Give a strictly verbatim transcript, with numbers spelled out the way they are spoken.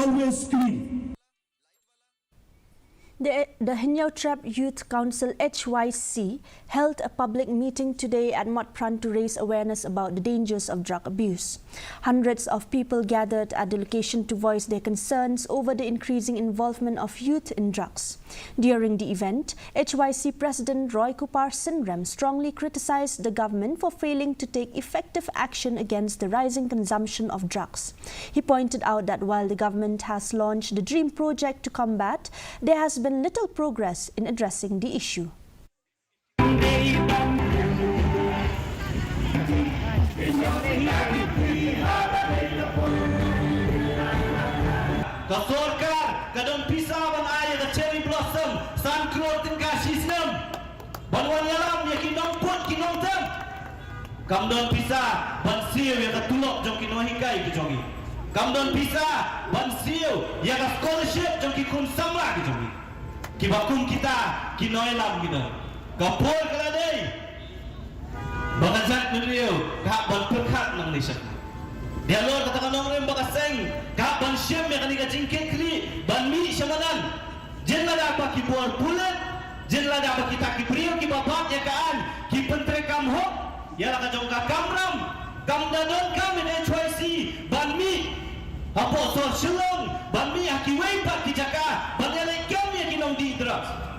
Always clean. The, the Hynñiewtrep Youth Council H Y C held a public meeting today at Motphran to raise awareness about the dangers of drug abuse. Hundreds of people gathered at the location to voice their concerns over the increasing involvement of youth in drugs. During the event, H Y C President Roy Kupar Synrem strongly criticized the government for failing to take effective action against the rising consumption of drugs. He pointed out that while the government has launched the DREAM project to combat, there has been little progress in addressing the issue. Ka sorkar ka don pisa ban ai ïa ka Cherry Blossom san klur tyngka shi snem ban wan ïalam ïa ki nongput ki nongtem. Kam don pisa ban siew ïa ka tulop jong ki nonghikai ki jong ngi. Kam don pisa ban siew ïa ka scholarship jong ki khun samla ki jong ngi. Kiba kum kita ki nongïalam ki don. Ka por ka la dei ba ka jaitbynriew ka hap ban pyrkhat nangne sha khmat. Ïa lor kata ka nongrim ba ka seng ka hap ban shim ïa kane ka jingkitkhlieh ban mih sha madan. Jin lada ba ki bor pulit, jin lada ba kita ki briew kiba bat ïa ka aiñ ki pyntreikam hok ïa la ka jong ka kamram. Kam da donkam ïa ka H Y C ban mih hapoh sor Shillong, ban mih ha kiwei pat ki jaka ban ïaleh kam ïa ki nongdih drugs.